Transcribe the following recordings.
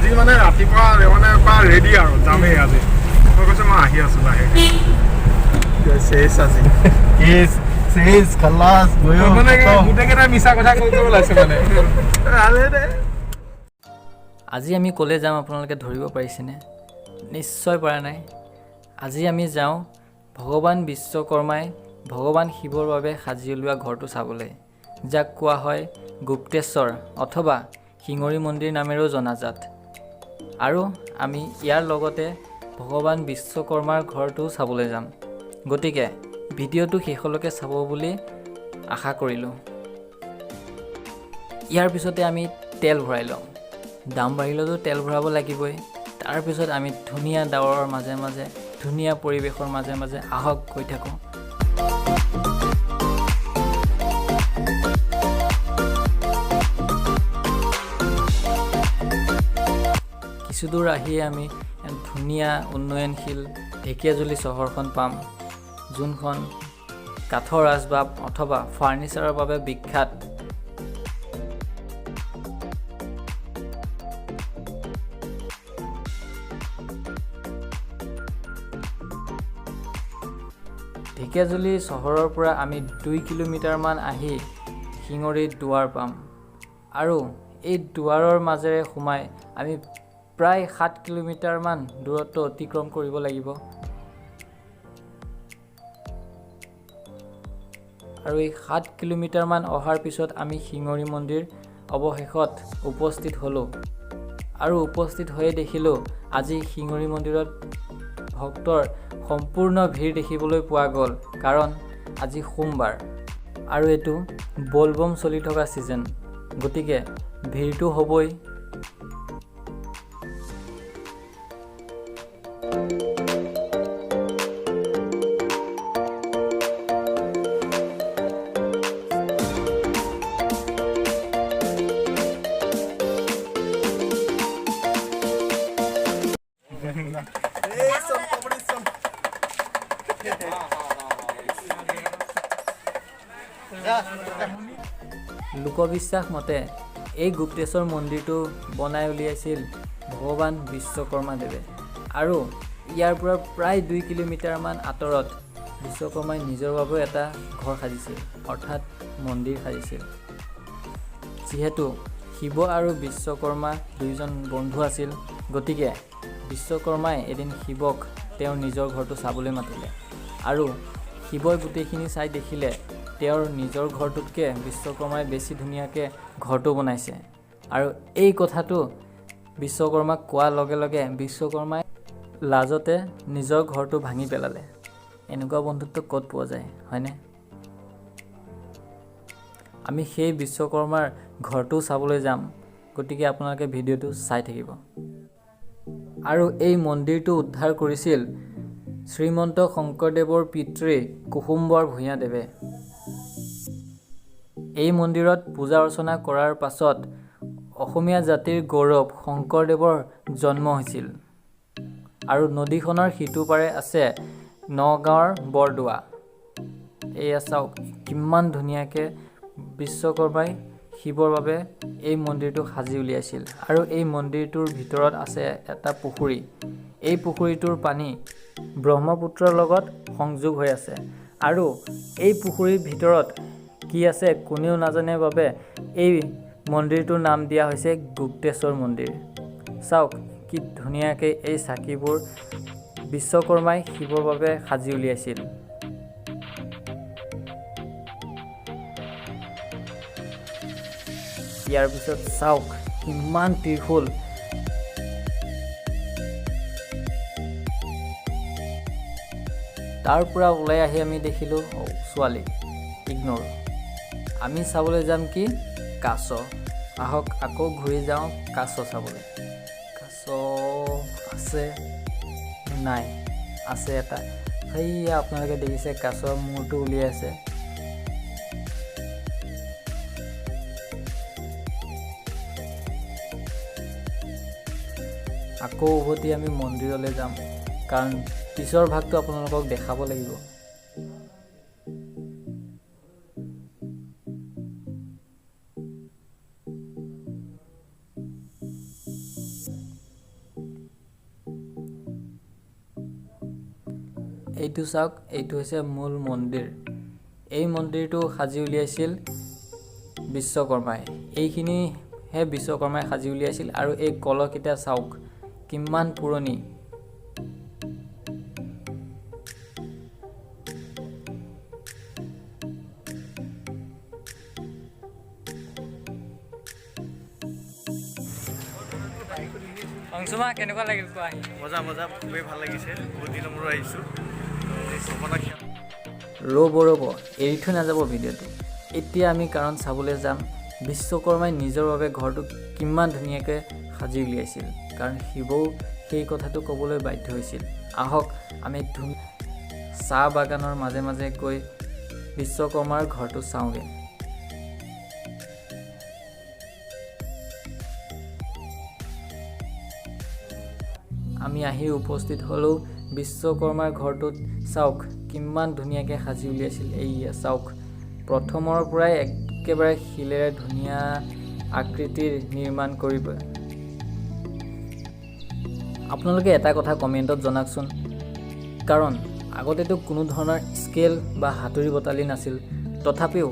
আজি মানে ৰাতিপুৱা মানে পৰা ৰেডি আৰু যামেই আজি। মই কৈছোঁ মই আহি আছোঁ লাহেকৈ। চেচ আজি, কেছ চেচ, খালাচ। মানে গোটেইকেইটা মিছা কথা কৈ কৈ ওলাইছে মানে। আজি আমি ক'লৈ যাম আপোনালোকে ধৰিব পাৰিছেনে? নিশ্চয় পৰা নাই। আজি আমি যাওঁ ভগৱান বিশ্বকৰ্মাই ভগৱান শিৱৰ বাবে সাজি উলিওৱা ঘৰটো চাবলৈ, যাক কোৱা হয় গুপ্তেশ্বৰ অথবা শিঙৰি মন্দিৰ নামেৰেও জনাজাত। আৰু আমি ইয়াৰ লগতে ভগৱান বিশ্বকৰ্মাৰ ঘৰটোও চাবলৈ যাম। গতিকে ভিডিঅ'টো শেষলৈকে চাব বুলি আশা কৰিলোঁ। ইয়াৰ পিছতে আমি তেল ভৰাই লওঁ। দাম বাঢ়িলেতো তেল ভৰাব লাগিবই। তাৰপিছত আমি ধুনীয়া ডাৱৰৰ মাজে মাজে, ধুনীয়া পৰিৱেশৰ মাজে মাজে আহক গৈ থাকোঁ। কিছু দূৰ আহিয়ে আমি ধুনীয়া উন্নয়নশীল ঢেকীয়াজুলি চহৰখন পাম, যোনখন কাঠৰ আচবাব অথবা ফাৰ্ণিচাৰৰ বাবে বিখ্যাত। ঢেকীয়াজুলি চহৰৰ পৰা আমি 2 কিলোমিটাৰমান আহি শিঙৰীৰ দুৱাৰ পাম আৰু এই দুৱাৰৰ মাজেৰে সোমাই আমি প্ৰায় 7 কিলোমিটাৰমান দূৰত্ব অতিক্ৰম কৰিব লাগিব। আৰু এই 7 কিলোমিটাৰমান অহাৰ পিছত আমি শিঙৰি মন্দিৰ অৱশেষত উপস্থিত হ'লোঁ। আৰু উপস্থিত হৈয়ে দেখিলোঁ আজি শিঙৰি মন্দিৰত ভক্তৰ সম্পূৰ্ণ ভিৰ দেখিবলৈ পোৱা গ'ল, কাৰণ আজি সোমবাৰ আৰু এইটো বলবম চলি থকা ছিজন, গতিকে ভিৰটো হ'বই। লোকবিশ্বাস মতে এই গুপ্তেশ্বৰ মন্দিৰটো বনাই উলিয়াইছিল ভগৱান বিশ্বকৰ্মাদেৱে আৰু ইয়াৰ পৰা প্ৰায় 2 কিলোমিটাৰমান আঁতৰত বিশ্বকৰ্মাই নিজৰ বাবেও এটা ঘৰ সাজিছিল, অৰ্থাৎ মন্দিৰ সাজিছিল। যিহেতু শিৱ আৰু বিশ্বকৰ্মা দুয়োজন বন্ধু আছিল, গতিকে বিশ্বকৰ্মাই এদিন শিৱক তেওঁৰ নিজৰ ঘৰটো চাবলৈ মাতিলে আৰু শিৱই গোটেইখিনি চাই দেখিলে তেওঁৰ নিজৰ ঘৰটোতকৈ বিশ্বকৰ্মাই বেছি ধুনীয়াকৈ ঘৰটো বনাইছে। আৰু এই কথাটো বিশ্বকৰ্মাক কোৱাৰ লগে লগে বিশ্বকৰ্মাই লাজতে নিজৰ ঘৰটো ভাঙি পেলালে। এনেকুৱা বন্ধুত্ব ক'ত পোৱা যায়, হয়নে? আমি সেই বিশ্বকৰ্মাৰ ঘৰটোও চাবলৈ যাম, গতিকে আপোনালোকে ভিডিঅ'টো চাই থাকিব। আৰু এই মন্দিৰটো উদ্ধাৰ কৰিছিল শ্ৰীমন্ত শংকৰদেৱৰ পিতৃ কুসুম্বৰ ভূঞাদেৱে। এই মন্দিৰত পূজা অৰ্চনা কৰাৰ পাছত অসমীয়া জাতিৰ গৌৰৱ শংকৰদেৱৰ জন্ম হৈছিল। আৰু নদীখনৰ সিটো পাৰে আছে নগাঁৱৰ বৰদোৱা। এয়া চাওক কিমান ধুনীয়াকৈ বিশ্বকৰ্মাই শিৱৰ বাবে এই মন্দিৰটো সাজি উলিয়াইছিল। আৰু এই মন্দিৰটোৰ ভিতৰত আছে এটা পুখুৰী। এই পুখুৰীটোৰ পানী ব্ৰহ্মপুত্ৰৰ লগত সংযোগ হৈ আছে আৰু এই পুখুৰীৰ ভিতৰত কি আছে কোনেও নাজানে বাবে এই মন্দিৰটোৰ নাম দিয়া হৈছে গুপ্তেশ্বৰ মন্দিৰ। চাওক কি ধুনীয়াকৈ এই চাকিবোৰ বিশ্বকৰ্মাই শিৱৰ বাবে সাজি উলিয়াইছিল। ইয়াৰ পিছত চাওক কিমান ত্ৰিশূল। তাৰ পৰা ওলাই আহি আমি দেখিলোঁ ছোৱালী, ইগন'ৰ। আমি চাবলৈ যাম কি কাছ। আহক আকৌ ঘূৰি যাওঁ কাছ চাবলৈ। কাছ আছে নাই? আছে এটা। সেইয়া আপোনালোকে দেখিছে কাছৰ মূৰটো উলিয়াই আছে। আকৌ উভতি আমি মন্দিৰলৈ যাম, কাৰণ পিছৰ ভাগটো আপোনালোকক দেখাব লাগিব। এইটো চাওক, এইটো হৈছে মূল মন্দিৰ। এই মন্দিৰটো সাজি উলিয়াইছিল বিশ্বকৰ্মাই। এইখিনিহে বিশ্বকৰ্মাই সাজি উলিয়াইছিল। আৰু এই কলহকেইটা চাওক কিমান পুৰণি। অংশুমা, কেনেকুৱা লাগিল কোৱা আহি? মজা মজা, খুবেই ভাল লাগিছে। বহুত দিনৰ মূৰত আহিছোঁ। ভ্ৰমণৰ ৰ'ব ৰ'ব, এৰি থৈ নাযাব ভিডিঅ'টো। এতিয়া আমি কাৰণ চাবলৈ যাম বিশ্বকৰ্মাই নিজৰ বাবে ঘৰটো কিমান ধুনীয়াকৈ সাজি উলিয়াইছিল, কাৰণ শিৱও সেই কথাটো ক'বলৈ বাধ্য হৈছিল। আহক আমি চাহ বাগানৰ মাজে মাজে গৈ বিশ্বকৰ্মাৰ ঘৰটো চাওঁগৈ। আমি আহি উপস্থিত হ'লোঁ বিশ্বকৰ্মাৰ ঘৰটোত। চাওক কিমান ধুনীয়াকৈ সাজি উলিয়াইছিল। এইয়া চাওক, প্ৰথমৰ পৰাই একেবাৰে শিলেৰে ধুনীয়া আকৃতিৰ নিৰ্মাণ কৰিব। আপোনালোকে এটা কথা কমেণ্টত জনাওকচোন, কাৰণ আগতেতো কোনো ধৰণৰ স্কেল বা হাতুৰী বটালি নাছিল, তথাপিও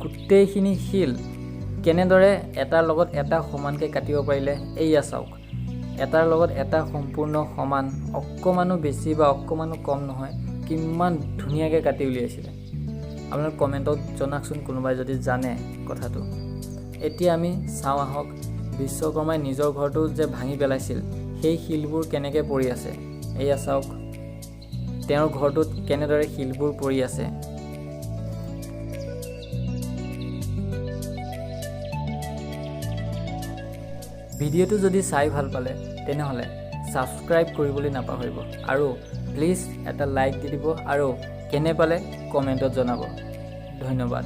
গোটেইখিনি শিল কেনেদৰে এটাৰ লগত এটা সমানকৈ কাটিব পাৰিলে। এইয়া চাওক, এটাৰ লগত এটা সম্পূৰ্ণ সমান, অকণমানো বেছি বা অকণমানো কম নহয়, কিমান ধুনীয়াকৈ কাটি উলিয়াইছিলে। আপোনালোকে কমেণ্টত জনাওকচোন কোনোবাই যদি জানে কথাটো। এতিয়া আমি চাওঁ আহক বিশ্বকৰ্মাই নিজৰ ঘৰটো যে ভাঙি পেলাইছিল সেই শিলবোৰ কেনেকৈ পৰি আছে। এয়া চাওক তেওঁৰ ঘৰটোত কেনেদৰে শিলবোৰ পৰি আছে। ভিডিঅ'টো যদি চাই ভাল পালে তেনেহ'লে ছাবস্ক্ৰাইব কৰিবলৈ নাপাহৰিব আৰু প্লিজ এটা লাইক দি দিব আৰু কেনে পালে কমেণ্টত জনাব। ধন্যবাদ।